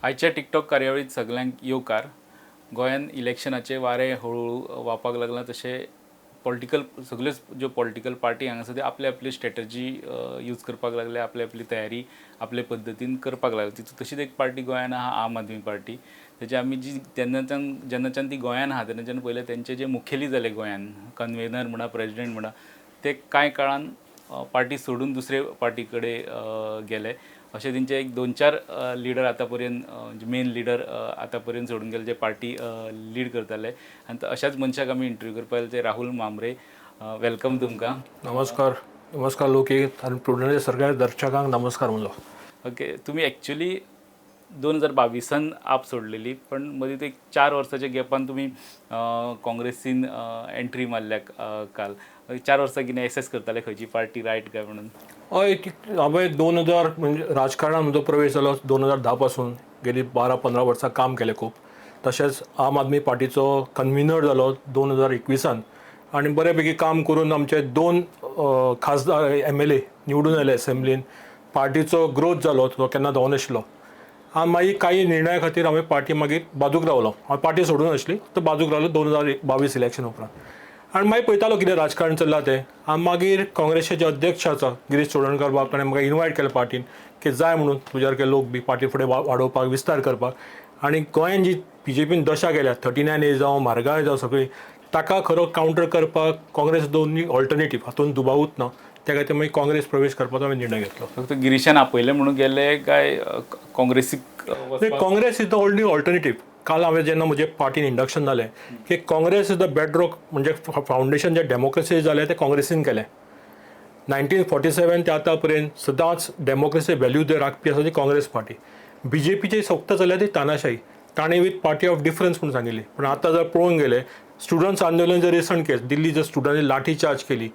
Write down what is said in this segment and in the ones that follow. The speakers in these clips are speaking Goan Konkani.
आयच्या टिकटॉक कार्यावळीत सगल्यांक येवकार. गोंयान इलेक्शनाचे वारें हळूहळू वावपाक लागलां, तशें पॉलिटिकल सगल्योच ज्यो पॉलिटिकल पार्टी हांगा आसा त्यो आपली आपली स्ट्रेटजी यूज करपाक लागल्या, आपली आपली तयारी आपले पद्दतीन करपाक लागल्या. तितूंत तशीच एक पार्टी गोंयान आहा, आम आदमी पार्टी. तेजे आमी जी तेन्नाच्यान जेन्नाच्यान ती गोंयान आहा तेन्नाच्यान पयलें तेंचे जे मुखेली जाले गोंयान, कन्वेनर म्हणा, प्रेजिडेंट म्हणा, ते कांय काळान पार्टी सोडून दुसरे पार्टी कडेन गेले. अशे तेंचे एक दोन चार लिडर आतां पर्यंत, मेन लिडर आतां पर्यंत सोडून गेले, जे पार्टी लीड करताले. आनी अशाच मनशाक आमी इंटरव्यू करपाक आयले, ते राहुल मामरे. Welcome तुमकां. नमस्कार, नमस्कार लोकी आनी प्रुडंट सगळ्या दर्शकांक नमस्कार म्हणलो. ओके, तुमी एक्चुली 2022न आप सोडलेली, पण मदीं ते एक 4 वर्साच्या गॅपान तुमी काँग्रेसीन एंट्री मारल्या काल. 4 वर्सां कितें एसेस करताले, खंयची पार्टी रायट काय म्हणून? हय, हांवें 2000 म्हणजे राजकारणात म्हजो प्रवेश जालो 2010 पासून. गेली 12-15 वर्सां काम केलें खूब. तशेंच आम आदमी पार्टीचो कन्विनर जालो 2021न आनी बरे पैकी काम करून आमचे दोन खासदार, एमएलए निवडून आयले एसेंब्लीन. पार्टीचो ग्रोथ जालो तो केन्ना जावं नाशिल्लो. आनी मागीर काही निर्णया खातीर हांवें पार्टी मागीर बाजूक रावलो. हांवें पार्टी सोडूंक नासली, तो बाजूक रावलो 2022 इलेक्शन उपरांत. आनी मागीर पळयतालो कितें राजकारण चल्लां तें. आनी मागीर काँग्रेसचे जे अध्यक्ष आसा गिरीश चोडणकर बाब, ताणें म्हाका इनवायट केलें पार्टीन की जाय म्हणून तुज्या सारके लोक बी पार्टी फुडें वाडोवपाक, विस्तार करपाक. आनी गोंयान जी बीजेपीन दशा केल्या, 39A जावं, म्हारगाय जावं, सगळी, ताका खरो कावंटर करपाक काँग्रेस दोनूय ऑल्टरनेटीव, हातूंत दुबावूच ना. त्या खातीर मागीर काँग्रेस प्रवेश करपाचो हांवें निर्णय घेतलो. फक्त गिरीशान आपयलें म्हणून गेले काय काँग्रेसीक वचपाक? Congress is the only alternative. काल हांवें जेन्ना म्हजें पार्टीन इंडक्शन जालें की Congress is the bedrock, म्हणजे फावंडेशन जे डेमोक्रेसी जालें तें काँग्रेसीन केलें. 1947 ते आतां पर्यंत सदांच डेमोक्रेसी व्हॅल्यू जे राखपी आसा ती काँग्रेस पार्टी. बीजेपीची सत्ता चल्ल्या ती तानाशाही. ताणें विथ पार्टी ऑफ डिफरन्स म्हूण सांगिल्ली, पूण आतां जर पळोवंक गेले, स्टुडंट्स आंदोलन जर रिसंट केस, दिल्ली जर स्टुडंटांनी लाठी चार्ज केली,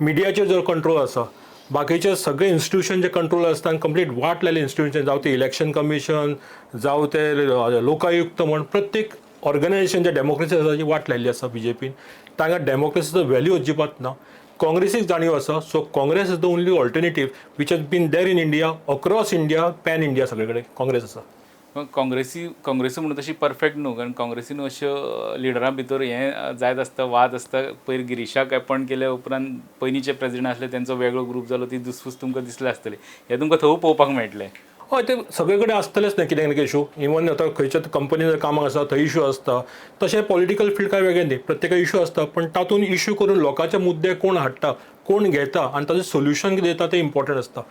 मिडियाचेर जर कंट्रोल आसा, बाकीचे सगळे इन्स्टिट्यूशन जे कंट्रोल आसता आनी कंप्लीट वाट लायले इन्स्टिट्यूशन, जावं ते इलेक्शन कमिशन, जावं ते लोकायुक्त म्हण, प्रत्येक ऑर्गनायझेशन जे डेमोक्रेसी आसा ताची वाट लायिल्ली आसा बीजेपीन. तांकां डेमोक्रेसीचो व्हॅल्यू अजिबात ना. काँग्रेसीक जाणीव आसा. So Congress is the only alternative which has been there in India, across India, pan India, सगळे कडेन काँग्रेस आसा. काँग्रेसी काँग्रेसी म्हणून तशी परफेक्ट न्हू, कारण काँग्रेसीन अश्यो लिडरां भितर हें जायत आसता, वाद आसता. पयर गिरीशाक एपॉयंट केल्या उपरांत पयलींचे प्रेजिडेंट आसले तेंचो वेगळो ग्रूप जालो, ती दुसफूस तुमकां दिसले आसतली, हें तुमकां थंय पळोवपाक मेळटलें. हय, ते सगळे कडेन आसतलेच न्ही कितें ना कितें इशू. इवन आतां खंयच्या कंपनी जर कामाक आसा थंय इशू आसता. तशें पॉलिटिकल फिल्ड काय वेगळें न्ही, प्रत्येका इशू आसता. पण तातूंत इशू करून लोकांचे मुद्दे कोण हाडटा, कोण घेता आनी ताचें सोल्युशन कितें येता तें इम्पॉर्टंट आसता.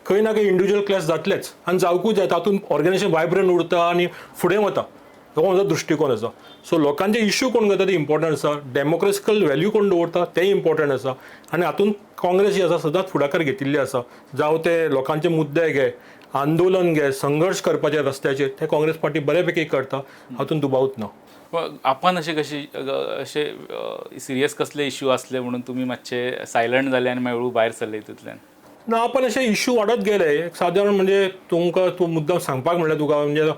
खंय ना खंय इंडिविज्युअल क्लॅश जातलेच आनी जावकूच जाय. तातूंत ऑर्गनायझेशन वायब्रंट उरता आनी फुडें वता. हो म्हजो दृश्टिकोन आसा. सो लोकांचे इशू कोण घेता ते इम्पॉर्टंट आसा, डेमोक्रेसिकल व्हॅल्यू कोण दवरता तेंय इम्पॉर्टंट आसा. आनी हातूंत काँग्रेस जी आसा सदांच फुडाकार घेतिल्ली आसा. जावं ते लोकांचे मुद्दे घे, आंदोलन घे, संघर्श करपाचे रस्त्याचेर, ते काँग्रेस पार्टी बरे पैकी करता, हातूंत दुबावूच ना. आपण अशे कशी अशे सिरियस कसले इश्यू आसले म्हणून तुमी मातशे सायलंट जाले आनी मागीर हळू भायर सरले हितूंतल्यान? ना, आपण अशे इश्यू वाडत गेले. एक सादारण म्हणजे तुमकां तूं मुद्दम सांगपाक म्हणल्यार तुका म्हणजे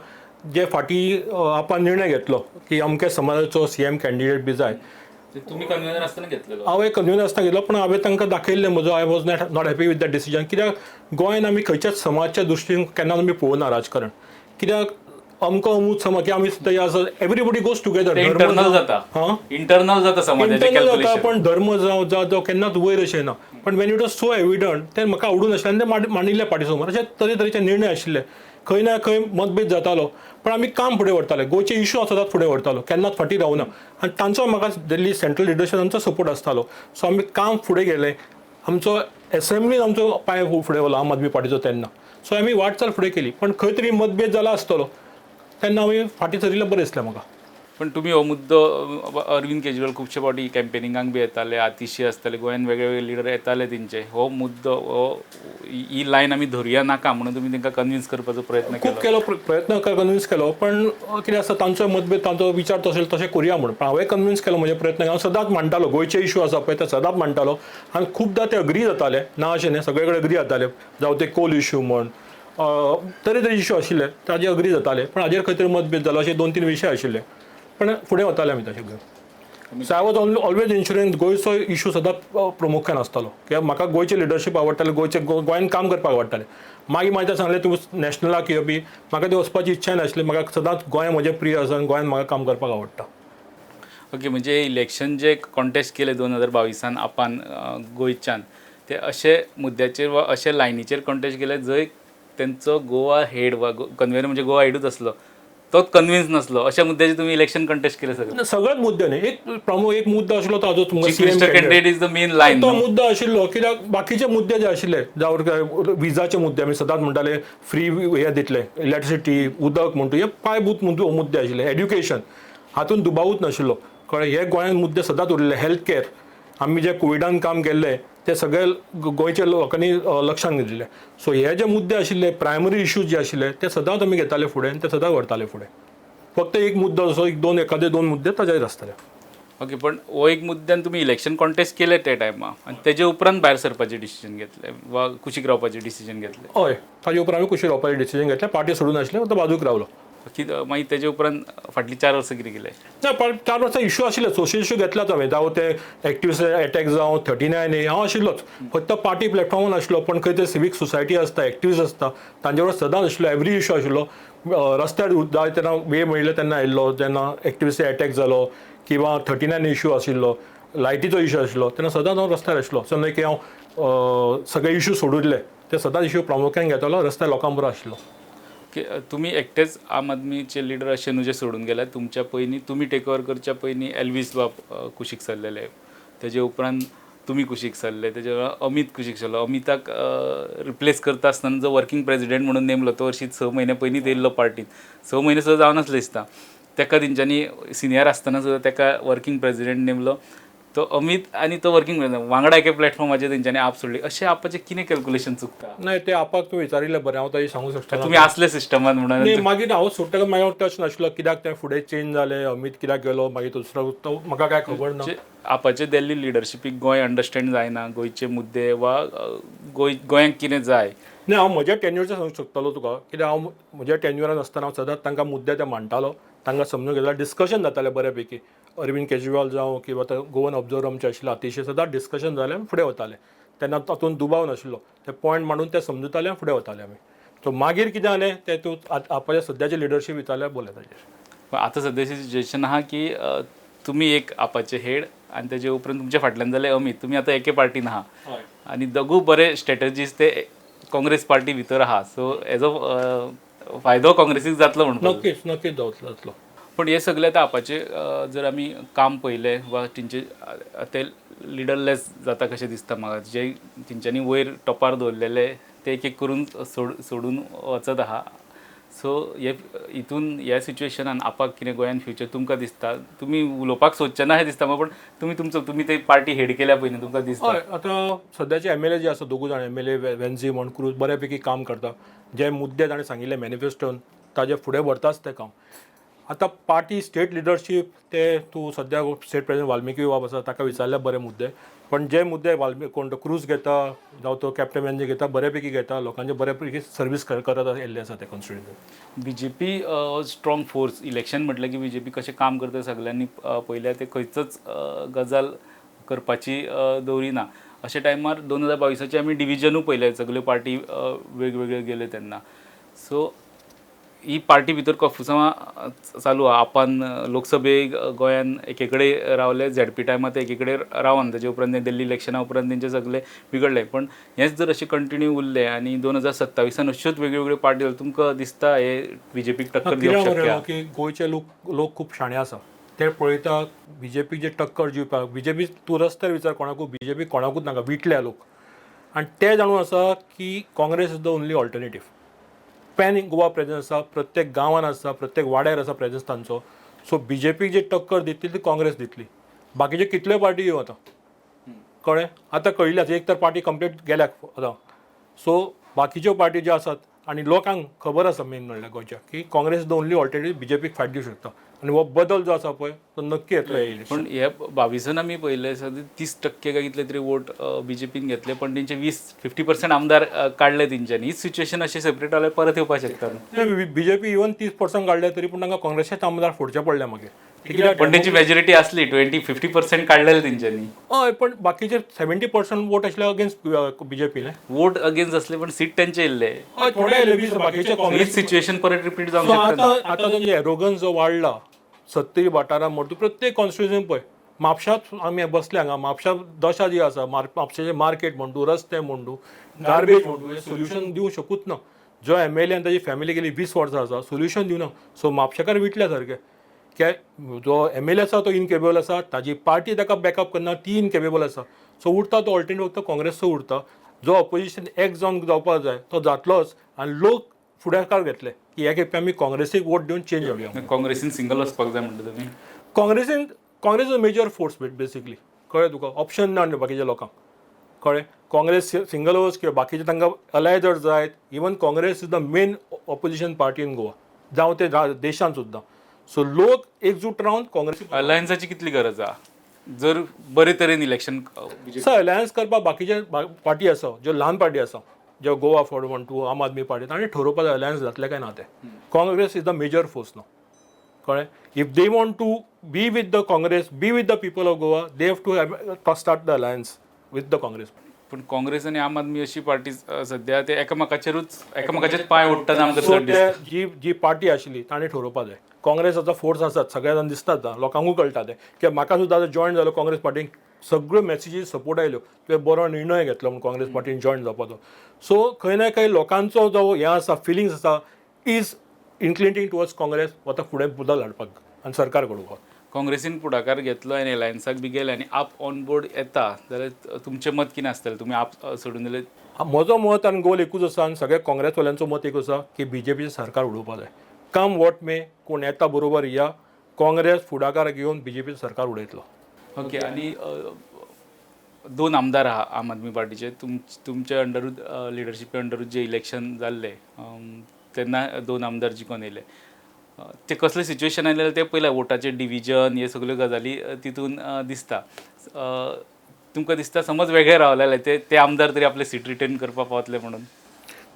जे फाटीं आपण निर्णय घेतलो की अमक्या समाजाचो सीएम कॅन्डिडेट बी जाय. तुमी कन्वेनर आसतना घेतलेलो? हांवें कन्विनर आसतना घेतलो, पूण हांवें तांकां दाखयल्लें म्हजो I was not happy with that decision. कित्याक गोंयान आमी खंयच्याच समाजच्या दृश्टीन केन्ना आमी पळोवना राजकारण. कित्याक अमको अमूक समाज की आमी थंय आसा, everybody goes together. Internal जाता. हां. इंटरनल जाता समाजाचें इंटरनल जाता. कॅल्क्युलेशन. पण धर्म जावं जावं जावं केन्नाच वयर अशें ना. पण when it was so evident तें म्हाका आवडूं नाशिल्लें आनी तें मांडिल्लें पार्टी समोर. अशे तरेतरेचे निर्णय आशिल्ले, खंय ना खंय मतभेद जातालो, पण आमी काम फुडें व्हरताले. गोंयचे इशू सदांच फुडें व्हरतालो, केन्नाच फाटीं रावना. आनी तांचो म्हाका दिल्ली सेंट्रल लिडरशिपांचो सपोर्ट आसतालो. सो आमी काम फुडें गेले. आमचो एसेंब्लीन आमचो पांय फुडें व्हेलो आम आदमी पार्टीचो तेन्ना. सो आमी वाटचाल फुडें केली, पण खंय तरी मतभेद जाला आसतलो, तेन्ना आमी फाटीं सरिल्लें बरें दिसलें म्हाका. पण तुमी हो मुद्दो, अरविंद केजरीवाल खुबशे फावटी कॅम्पेनिंगाक बी येताले, आतिशी आसताले, गोंयान वेगळे वेगळे लिडर येताले, तेंचे हो मुद्दो, हो ही लायन आमी धरुया नाका म्हणून तुमी तांकां कन्विन्स करपाचो प्रयत्न खूब केलो? केलो प्रयत्न, कन्विन्स केलो. पण कितें आसता, तांचो मतभेद, तांचो विचार तसो तशें करुया म्हूण. पण हांवें कन्विन्स केलो म्हजे प्रयत्न. हांव सदांच मांडटालो, गोंयचे इशू आसा पळय ते सदांच मांडटालो आनी खुबदां ते अग्री जाताले. ना अशें न्ही, सगळे कडेन अग्री जाताले. जावं ते कोल इशू म्हण, तरेतरेचे इशू आशिल्ले, ताजे अग्री जाताले. पण हाजेर खंय तरी मतभेद जालो. अशे दोन तीन विशय आशिल्ले, पण फुडें वताले आमी तशें घेवन. So I was always ensuring गोंयचो इशू सदांच प्रामुख्यान आसतालो, कित्याक म्हाका गोंयचें लिडरशीप आवडटालें, गोंयचें गोंयान काम करपाक आवडटालें. मागीर म्हाका सांगलें तूं नॅशनलाक यो बी, म्हाका तें वचपाची इच्छा नासली. म्हाका सदांच गोंय म्हजें प्रिय आसा आनी गोंयान म्हाका काम करपाक आवडटा. ओके, म्हणजे इलेक्शन जे कॉन्टेस्ट केले 2022 आपान गोंयच्यान, ते अशे मुद्द्याचेर वा अशे लायनीचेर कॉन्टेस्ट केले जंय तेंचो गोवा हेड वा कन्वेनर म्हणजे गोवा हेडूच आसलो, तोच कन्विन्स नासलो, अशा मुद्द्याचेर तुमी इलेक्शन कंटेस्ट केले सगळें? सगळ्याच मुद्दे न्ही, एक प्रमुख एक मुद्दो आशिल्लो तो ताजो तुमकां Chief minister candidate is the main line. तो मुद्दो आशिल्लो, कित्याक बाकीचे मुद्दे जे आशिल्ले, जावं विजाचे मुद्दे, आमी सदांच म्हणटाले फ्री हे दितले, इलेक्ट्रिसिटी, उदक म्हणटा, हे पांयभूत मुद्दे आशिल्ले. एड्युकेशन हातून दुबावूच नाशिल्लो, कळ्ळें? हे गोंयांत मुद्दे सदांच उरिल्ले. हेल्थ केअर, आमी जे कोविडान काम केल्लें ते सगळे गोंयच्या लोकांनी लक्षांत घेतिल्ले. सो हे जे मुद्दे आशिल्ले, प्रायमरी इश्यूज जे आशिल्ले, ते सदांच आमी घेताले फुडें आनी ते सदांच व्हरताले फुडें. फक्त एक मुद्दो असो, एक दोन, एखादे दोन मुद्दे ताजेर आसताले. ओके, पण हो एक मुद्द्यान तुमी इलेक्शन कॉन्टेस्ट केले त्या टायमा आनी तेजे उपरांत भायर सरपाचें डिसिजन घेतलें वा कुशीक रावपाचें डिसिजन घेतलें? हय, ताजे उपरांत आमी कुशीक रावपाचें डिसिजन घेतलें. पार्टी सोडून नासलें, फक्त बाजूक रावलो. मागीर तेजे उपरांत फाटलीं 4 वर्सां कितें केलें? ना, पण 4 वर्सां इश्यू आशिल्ले, सोशल इश्यू घेतलाच हांवें, जावं ते एक्टिविस्ट एटॅक जावं, 39A, हांव आशिल्लोच. फक्त पार्टी प्लॅटफॉर्मार नाशिल्लो, पण खंय ते सिवीक सोसायटी आसता, एक्टिविस्ट आसता, तांचे बरोबर सदांच आशिल्लो, एवरी इश्यू आशिल्लो. रस्त्यार जाय तेन्ना वेळ मेळिल्लो तेन्ना आयिल्लो, जेन्ना एक्टिविस्ट एटॅक जालो किंवा 39 इश्यू आशिल्लो, लायटीचो इश्यू आशिल्लो, तेन्ना सदांच हांव रस्त्यार आशिल्लो. असो न्हय की हांव सगळे इश्यू सोडिल्ले, ते सदांच इश्यू प्रामुख्यान घेतालो, रस्त्यार लोकां बरोबर आशिल्लो. तुमी एकटेच आम आदमीचे लिडर अशें न्हू जे सोडून गेल्यात. तुमच्या पयलीं, तुमी टेक ओवर करच्या पयलीं एल्वीस बाब कुशीक सरलेले, तेजे उपरांत तुमी कुशीक सरले, तेजे उपरांत अमीत कुशीक सरलो. अमिताक रिप्लेस करता आसतना जो वर्किंग प्रेजिडेंट म्हणून नेमलो तो हरशीं 6 म्हयने पयलींच येयल्लो पार्टीन, 6 म्हयने सुद्दां जावनासले दिसता तेका, तेंच्यांनी सिनियर आसतना सुद्दां तेका वर्किंग प्रेजिडेंट नेमलो. तो अमीत आनी तो वर्किंग प्रेजिडेंट वांगडा एके प्लॅटफॉर्माचेर तेंच्यांनी आप सोडली. अशें आपाचें कितें कॅल्कुलेशन चुकता? नाही, ते आपाक तुवें विचारिल्लें बरें, हांव ताजें सांगूंक शकता. तुमी आसले सिस्टमान म्हणून? न्ही, मागीर हांव सोडटकच मागीर हांव टच नाशिल्लो, कित्याक तें फुडें चेंज जालें, अमीत कित्याक गेलो, मागीर दुसरो, तो म्हाका कांय खबर ना. आपाचे दिल्ली लिडरशिपीक गोंय अंडरस्टँड जायना, गोंयचे मुद्दे वा गोंयांक कितें जाय? न्ही, हांव म्हज्या टेन्युअरचें सांगूंक शकतलो तुका, कित्याक हांव म्हज्या टेन्युअरान आसतना हांव सदांच तांकां मुद्दे ते मांडटालो, तांकां समजून घेतालो, डिस्कशन जातालें बऱ्यापैकी. अरविंद केजरीवाल जावं किंवा गोवन ऑब्जर्वर आमचे आशिल्ले अतिशय, सदांच डिस्कशन जालें आनी फुडें वतालें. तेन्ना तातूंत दुबाव नाशिल्लो, ते पॉयंट मांडून ते समजताले आनी फुडें वताले आमी. सो मागीर कितें जालें तें तूं आपाच्या सद्याचे लिडरशीप विचारल्यार बोलया ताजेर. आतां सद्याची सिच्युएशन आहा की तुमी एक आपाचे हेड आनी तेजे उपरांत तुमच्या फाटल्यान जाले अमीत, तुमी आतां एके पार्टीन आहा आनी दोगूय बरे स्ट्रेटजीस ते काँग्रेस पार्टी भितर आहा. सो हेजो फायदो काँग्रेसीक जातलो म्हणून? नक्कीच, नक्कीच जातलो. पण हे सगळे आतां आपाचे जर आमी काम पळयलें वा तेंचे ते लिडरलेस जाता कशें दिसता म्हाका. जे तेंच्यांनी वयर टॉपार दवरलेले ते एक एक करून सोडून वचत आहा. सो हे हितून ह्या सिच्युएशनान आपाक कितें गोंयान फ्युचर तुमकां दिसता? तुमी उलोवपाक सोदचे ना अशें दिसता म्हाका, पण तुमी तुमचो तुमी ते पार्टी हेड केल्या पयलीं तुमकां दिसता? हय, आतां सद्याचे एम एल ए जे आसा, दोगूय जाण एम एल ए, वेन्झी म्हण, क्रूज, बऱ्यापैकी काम करता. जे मुद्दे ताणें सांगिल्ले मॅनिफेस्टोन ताजे फुडें व्हरताच तें काम. आतां पार्टी स्टेट लिडरशीप ते तूं सद्या स्टेट प्रेजिडेंट वाल्मिकी बाब आसा, ताका विचारल्यार बरे मुद्दे. पण जे मुद्दे वाल्मी कोण तो क्रूज घेता जावं तो कॅप्टन वेन्झी घेता, बऱ्यापैकी घेता, लोकांचे बऱ्यापैकी सर्वीस करत येयल्ले आसा ते constituency. BJP strong force, election म्हटलें की बीजेपी कशें काम करता सगल्यांनी पळयल्यार ते खंयचोच गजाल करपाची दवरिना. अशे टायमार 2022 आमी डिविजनूय पळयलें, सगल्यो पार्टी वेगवेगळ्यो गेल्यो तेन्ना. सो ही पार्टी भितर कॉन्फुसांवां चालू आहा. आपान लोकसभेक गोंयान एके कडेन रावले, झेडपी टायमार ते एके कडेन रावन, तेजे उपरांत दिल्ली इलेक्शना उपरांत तेंचे सगळे बिगडले. पण हेंच जर अशें कंटिन्यू उरलें आनी 2027 अश्योच वेगळ्यो वेगळ्यो पार्टी जाल्यो, तुमकां दिसता हे बीजेपीक टक्कर दिवंक कित्याक शक्य मरे की गोंयचे लोक खूब शाणे आसा, ते पळयता बीजेपीक जे टक्कर दिवपाक. बीजेपी तूं रस्त्यार विचार कोणाकूय, बीजेपी कोणाकूच नाका, विटल्या लोक. आनी ते जाणून आसा की Congress is the only alternative. Pan Goa presence आसा, प्रत्येक गांवान आसा, प्रत्येक वाड्यार आसा प्रेजन्स तांचो. सो बीजेपीक जे टक्कर दितली ती काँग्रेस दितली, बाकीच्यो कितल्यो पार्टी येवं आतां, कळ्ळें? आतां कळिल्लें आसा एक तर पार्टी कंप्लीट गेल्या आतां. सो बाकीच्यो पार्टी ज्यो आसात आनी लोकांक खबर आसा मेन म्हणल्यार गोंयच्या की काँग्रेस the only alternative, बीजेपीक फायट दिवंक शकता आनी हो बदल जो आसा पळय तो नक्की येतलो हे इलेक्शन. पण हे 22 आमी पळयले आसा 30% काय कितले तरी वोट बीजेपीन घेतले, पण तेंचे 20-50% आमदार काडले तेंच्यांनी. हीच सिच्युएशन अशें सेपरेट जाल्यार परत येवपाक शकता न्हू? बीजेपी इवन 30% काडले तरी पूण तांकां काँग्रेसीचे आमदार फोडचे पडले मागीर. कित्याक पण तेंची मेजॉरिटी असली 20-50% काडलेले तेंच्यांनी. हय, पण बाकीचे 70% वोट आशिल्ले अगेन्स्ट बीजेपी न्ही. वोट अगेन्स्ट असले पण सीट त्यांचे येयल्ले. हय, थोडे आयले 20, बाकीचे काँग्रेस. हीच सिच्युएशन परत रिपीट जावंक सो शकता. आतां आतां तांचे एरोगन्स जो वाडला सत्तरी वाठारान म्हणटा, प्रत्येक कॉन्स्टिट्युएन्सीन पळय, म्हापशांत आमी बसले हांगा, म्हापशा दशा जी आसा, म्हापशेचें मार्केट म्हण तूं, रस्ते म्हण तूं, गार्बेज म्हण तूं, हें सोल्युशन दिवंक शकूच ना. जो एमएलए आनी ताजी फॅमिली गेली 20 वर्सां आसा, सोल्युशन दिवना. सो म्हापशेकार विटल्या सारके की जो एमएलए आसा तो इनकेपेबल आसा, ताजी पार्टी ताका बॅकअप करना, ती इनकेपेबल आसा. सो उरता तो ऑल्टरनेट फक्त काँग्रेसचो उरता. जो ऑपोजिशन एक जावन जावपाक जाय तो जातलोच आनी लोक फुडाकार घेतले की हे खेपे आमी काँग्रेसीक वोट दिवन चेंज हाडुया. काँग्रेसीन सिंगल वचपाक जाय म्हणटा तुमी? काँग्रेसीन, Congress is a major force basically, कळ्ळें तुका? ऑप्शन ना न्हू बाकीच्या लोकांक, कळ्ळें? काँग्रेस सिंगल वच किंवा बाकीचे तांकां अलाय जर जायत, even Congress is the main opposition party in Goa जावं ते देशान सुद्दां. सो लोक एकजूट रावन काँग्रेस अलायन्साची कितली गरज आहा जर बरे तरेन इलेक्शन? सो अलायन्स करपाक बाकीचे पार्टी आसा, ज्यो ल्हान पार्टी आसा, ज्यो गोवा फॉरवर्ड म्हण तूं, आम आदमी पार्टी, तांणी ठरोवपाक जाय अलायन्स जातलें काय ना तें. Congress is the major force न्हू, कळ्ळें? If they want to be with the Congress, be with the people of Goa, they have to start the alliance with the Congress. पण काँग्रेस आनी आम आदमी अशी पार्टी सध्या ते एकामेकाचेरूच एकामेकाचेच पांय ओडटना आमकां सो चड दिसता. ते जी जी पार्टी आशिल्ली तांणी ठरोवपाक जाय. काँग्रेसाचो फोर्स आसात, सगळ्या जाण दिसतात, लोकांकूय कळटा तें की म्हाका सुद्दां आतां जॉयन जालो काँग्रेस पार्टीन, सगळ्यो मॅसेजीस सपोर्ट आयल्यो, तुवें बरो निर्णय घेतलो म्हूण काँग्रेस पार्टीन जॉयन जावपाचो. सो खंय ना खंय लोकांचो जो हें आसा, फिलिंग्स आसा, is इन्क्लिनेटींग टुवर्ड्स काँग्रेस वता फुडें बदल हाडपाक आनी सरकार घडोवपाक. काँग्रेसीन फुडाकार घेतलो आनी एलायन्साक बी गेले आनी आप ऑन बोर्ड येता जाल्यार तुमचें मत कितें आसतलें? तुमी आप सोडून दिले? म्हजो मत आनी गोल एकूच आसा आनी सगळ्या काँग्रेसवाल्यांचो मत एकूच आसा की बीजेपीचें सरकार उडोवपाक जाय. कम what may, कोण येता बरोबर या, काँग्रेस फुडाकार घेवन बीजेपीचें सरकार उडयतलो. ओके, आनी दोन आमदार आहा आम आदमी पार्टीचे. तुमचे अंडरूच, लिडरशिपे अंडरूच जे इलेक्शन जाल्ले तेन्ना दोन आमदार जिखून येयले. ते कसलें सिच्युएशन आयलें तें पयलें, वोटाचें डिविजन हे सगल्यो गजाली तितून दिसता. तुमकां दिसता समज वेगळे रावले जाल्यार ते ते आमदार तरी आपले सीट रिटेन करपाक पावतले म्हणून?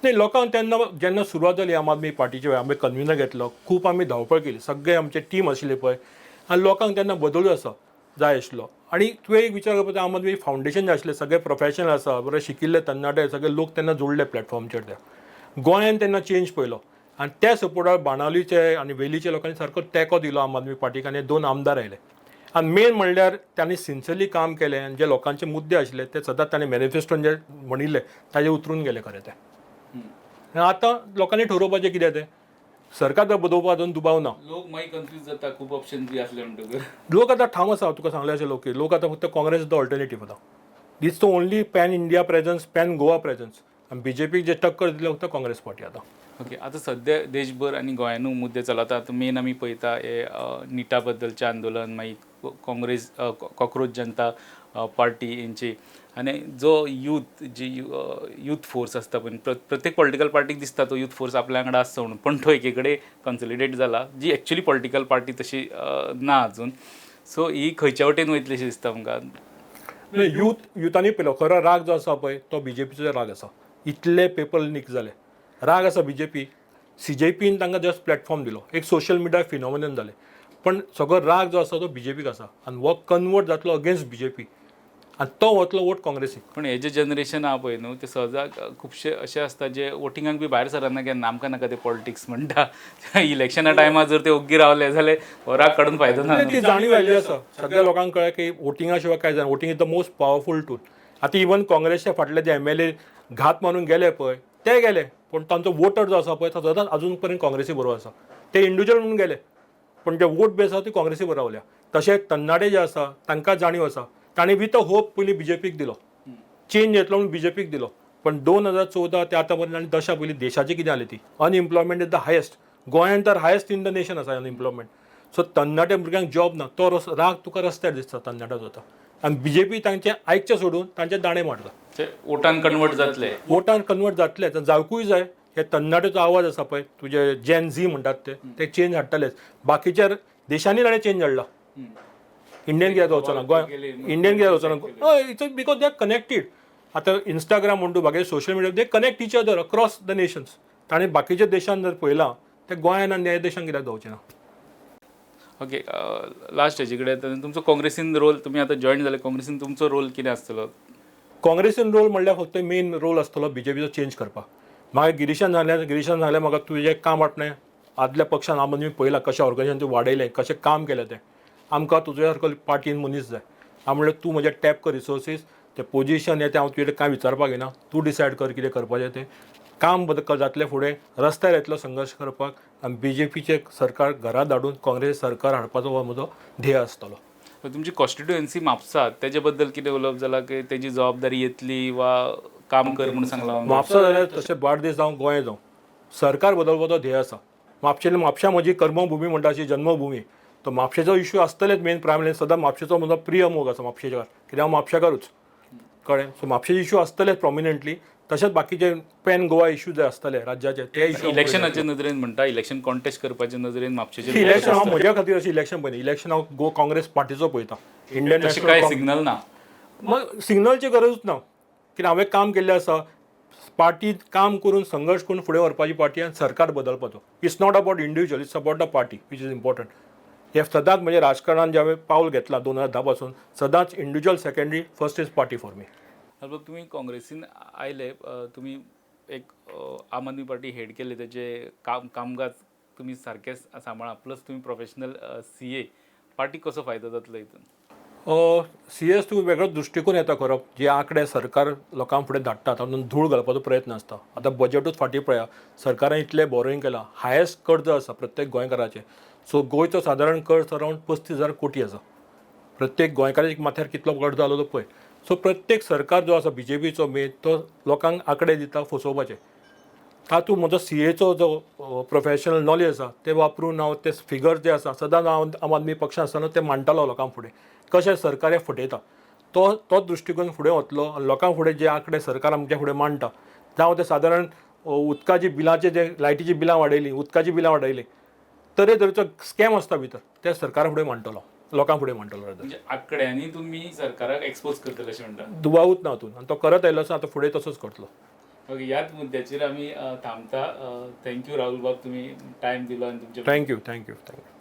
नाही, लोकांक तेन्ना जेन्ना सुरवात जाली आम आदमी पार्टीची, आमी कन्विनर घेतलो, खूब आमी धांवपळ केली, सगळे आमचे टीम आशिल्ली पळय, आनी लोकांक तेन्ना बदलूय आसा जाय आशिल्लो. आनी तुवें एक विचार करपाचो, आम आदमी फावंडेशन जें आशिल्लें, सगळे प्रोफेशनल आसा, बरे शिकिल्ले तरणाटे सगळे लोक तेन्ना जोडले प्लॅटफॉर्मचेर. त्या गोंयान तेन्ना चेंज पळयलो आनी त्या सपोर्टार बाणावलीचे आनी वेलीचे लोकांनी सारको तेंको दिलो आम आदमी पार्टीक आनी दोन आमदार आयले. आनी मेन म्हणल्यार तांणी सिन्सियरली काम केलें आनी जे लोकांचे मुद्दे आशिल्ले ते सदांच तांणी मॅनिफेस्टोन जे म्हणिल्ले ताजे उतरून गेले खरें ते. आनी आतां लोकांनी ठरोवपाचें कितें तें, सरकार तर बदोवपा अजून दुबाव ना. लोक मागीर कन्फ्यूज जाता खूब ऑप्शन बी आसले म्हणटकच. लोक आतां ठाम आसा, तुका सांगलें अशें, लोक लोक आतां फक्त काँग्रेस the alternative. आतां this the only pan India presence, pan Goa presence आनी बीजेपीक जे टक्कर दितले फक्त काँग्रेस पार्टी आतां. ओके, आतां सद्या देशभर आनी गोंयानूय मुद्दे चलता. आतां मेन आमी पळयता हे निटा बद्दलचें आंदोलन, मागीर काँग्रेस, कॉक्रोच जनता पार्टी हेंची, आनी जो यूथ जी यूथ फोर्स आसता पळय, प्रत्येक पॉलिटिकल पार्टीक दिसता तो यूथ फोर्स आपल्या वांगडा आसचो म्हणून, पण तो एके कडेन कन्सोलिडेट जाला, जी एक्चुली पॉलिटिकल पार्टी तशी ना अजून. सो ही खंयच्या वटेन वयतली अशें दिसता तुमकां? यूथ, युथांनी पळयलो खरो राग जो आसा पळय तो बीजेपीचो राग आसा. इतले पेपर लीक जाले, राग आसा बीजेपी. सीजेपीन तांकां जस्ट प्लॅटफॉर्म दिलो, एक सोशल मिडिया फिनॉमिनन जालें, पण सगळो राग जो आसा तो बीजेपीक आसा आनी हो कन्वर्ट जातलो अगेन्स्ट बीजेपी आनी तो वतलो वोट काँग्रेसीक. पण हे जे जनरेशन आहा पळय न्हू, ते सहजाक खुबशे अशे आसता जे वोटिंगाक बी भायर सरना केन्ना, आमकां नाका ते पॉलिटिक्स म्हणटा. इलेक्शना टायमार जर ते ओग्गी रावले जाल्यार हो राग काडून फायदो ना न्हू. ती जाणीव आयिल्ली आसा सगळ्या लोकांक, कळ्ळें की वोटिंगा शिवाय काय जायना. Voting is the most powerful tool. आतां इवन काँग्रेसच्या फाटले जे एमएलए घात मारून गेले पळय ते गेले, पूण तांचो वोटर जो आसा पळय तो सदांच अजून पर्यंत काँग्रेसी बरोबर आसा. ते इंडिविज्युअल म्हणून गेले, पूण जे वोट बेस आसा ती काँग्रेसी बरोबर रावल्या. तशेंच तरणाटे जे आसा तांकां जाणीव आसा, तांणी विथ अ होप पयलीं बीजेपीक दिलो, चेंज येतलो म्हणून बीजेपीक दिलो. पण 2014 ते आतां पर्यंत आनी दशा पयली देशाची कितें जाली ती, अनएम्प्लॉयमेंट is the highest, गोंयान तर हायेस्ट इन the nation आसा अनएम्प्लॉयमेंट. सो तरणाटे भुरग्यांक जॉब ना, तो राग तुका रस्त्यार दिसता तरणाट्याचो आतां. आनी बीजेपी तांचे आयकचें सोडून तांचे दाणे मारता. ते वोटान कन्वर्ट जातले? वोटान कन्वर्ट जातले, जावकूय जाय. हे तरणाट्याचो आवाज आसा पळय, तुजे जेन झी म्हणटात ते, ते चेंज हाडटलेच. बाकीच्या देशांनी ताणें चेंज हाडला, इंडियन कित्याक जावचो ना? गोंय इंडियन कित्याक जावचो ना? हय, it's because they are connected. आतां इंस्टाग्राम म्हणटा, बाकीचे social media, they connect each other across the nations. ताणें बाकीच्या देशान जर पळयलां, ते गोंयान आनी ह्या देशान कित्याक जावचें ना? ओके, लास्ट हेजे कडेन, तुमचो काँग्रेसीन रोल, तुमी आतां जॉयन जाले काँग्रेसीन, तुमचो रोल कितें आसतलो? काँग्रेसीन रोल म्हणल्यार फक्त मेन रोल आसतलो बीजेपीचो चेंज करपाक. म्हाका गिरीशान सांगलें म्हाका, तुजें काम आपणें आदल्या पक्षान आम आदमी पळयलां, कशें ऑर्गनायझेशन तूं वाडयलें, कशें काम केलें तें. आमकां तुज्या सारको पार्टीन मनीस जाय. हांव म्हणलें, तूं म्हजें टॅप कर रिसोर्सीस, तें पोजिशन हें तें हांव तुजे कांय विचारपाक येना. तूं डिसायड कर कितें करपाचें तें. काम बदल जातलें, फुडें रस्त्यार येतलो संघर्श करपाक आनी बीजेपीचें सरकार घरा धाडून काँग्रेस सरकार हाडपाचो हो म्हजो ध्येय आसतलो. तुमची कॉन्स्टिट्युएन्सी म्हापसा, तेजे बद्दल कितें उलोवप जालां की तेजी जबाबदारी येतली वा काम कर म्हूण सांगलां? म्हापसा जाल्यार तशें बार्देस जावं, गोंय जावं, सरकार बदलपाचो ध्येय आसा. म्हापशें, म्हापश्या म्हजी कर्मभुमी म्हणटा अशी जन्मभुमी. तो म्हापशेचो इशू आसतलेच मेन प्रायमरी. सदां म्हापशेचो म्हजो प्रिय मोग आसा म्हापशेकार, कित्याक हांव म्हापशेकारूच, कळ्ळें? सो म्हापशेचे इशू आसतलेच प्रॉमिनंटली. तशेंच बाकीचे पॅन गोवा इशू जे आसतले राज्याचे, ते इशू. इलेक्शनाचे नदरेन म्हणटा, इलेक्शन कॉन्टेस्ट करपाचे नदरेन म्हापशेचेर? इलेक्शन हांव म्हज्या खातीर अशें इलेक्शन पळयना. इलेक्शन हांव गो काँग्रेस पार्टीचो पळयता, इंडियन तशें नॅशनल. कांय सिग्नल ना? मग सिग्नलची गरजूच ना, कित्याक हांवें काम केल्लें आसा. पार्टी काम करून, संघर्श करून फुडें व्हरपाची पार्टी आनी सरकार बदलपाचो. It's not about individual, it's about the party which is important. हे सदांच म्हणजे राजकारणान जे हांवें पावल घेतलां 2010 पासून, सदांच individual secondary, first is party for me. बाब, तुमी काँग्रेसीन आयले, तुमी एक आम आदमी पार्टी हेड केले, तेजे काम कामकाज तुमी सारकें सांबाळा, प्लस तुमी प्रोफेशनल सीए, पार्टीक कसो फायदो जातलो हितून? सी एस तूं वेगळो दृश्टिकोन येता करप. जे आंकडे सरकार लोकां फुडें धाडटा तातूंत धूळ घालपाचो प्रयत्न आसता. आतां बजेटूच फाटीं पळया, सरकारान इतलें बोरोईंग केलां, हायेस्ट कर्ज आसा प्रत्येक गोंयकाराचें. सो गोंयचो सादारण कर्ज अरावंड 35,000 कोटी आसा. प्रत्येक गोंयकाराच्या माथ्यार कितलो कर्ज जालो तो पळय. सो प्रत्येक सरकार जो आसा बीजेपीचो मेन, तो लोकांक आंकडे दिता फसोवपाचे. तातूंत म्हजो सीएचो जो प्रोफेशनल नॉलेज आसा ते वापरून हांव ते फिगर जे आसा, सदांच हांव आम आदमी पक्षान आसतना ते मांडटालो लोकां फुडें, कशें सरकार हें फटयता. तो तोच दृश्टिकोन फुडें वतलो आनी लोकां फुडें जे आंकडे सरकार आमच्या फुडें मांडटा, जावं ते सादारण उदकाची बिलांचे, जे लायटीची बिलां वाडयलीं, उदकाचीं बिलां वाडयलीं, तरेतरेचो स्कॅम आसता भितर, ते सरकारा फुडें मांडटलो, लोकां फुडें मांडटलो rather. म्हणजे आंकड्यांनी तुमी सरकाराक एक्सपोज करतले अशें म्हणटा? दुबावूच ना हातूंत आनी तो करत आयलो आसा, आतां फुडें तसोच करतलो. ओके, ह्याच मुद्द्याचेर आमी थांबता. Thank you राहुल बाब, तुमी टायम दिलो आनी तुमचे Thank you, thank you, thank you.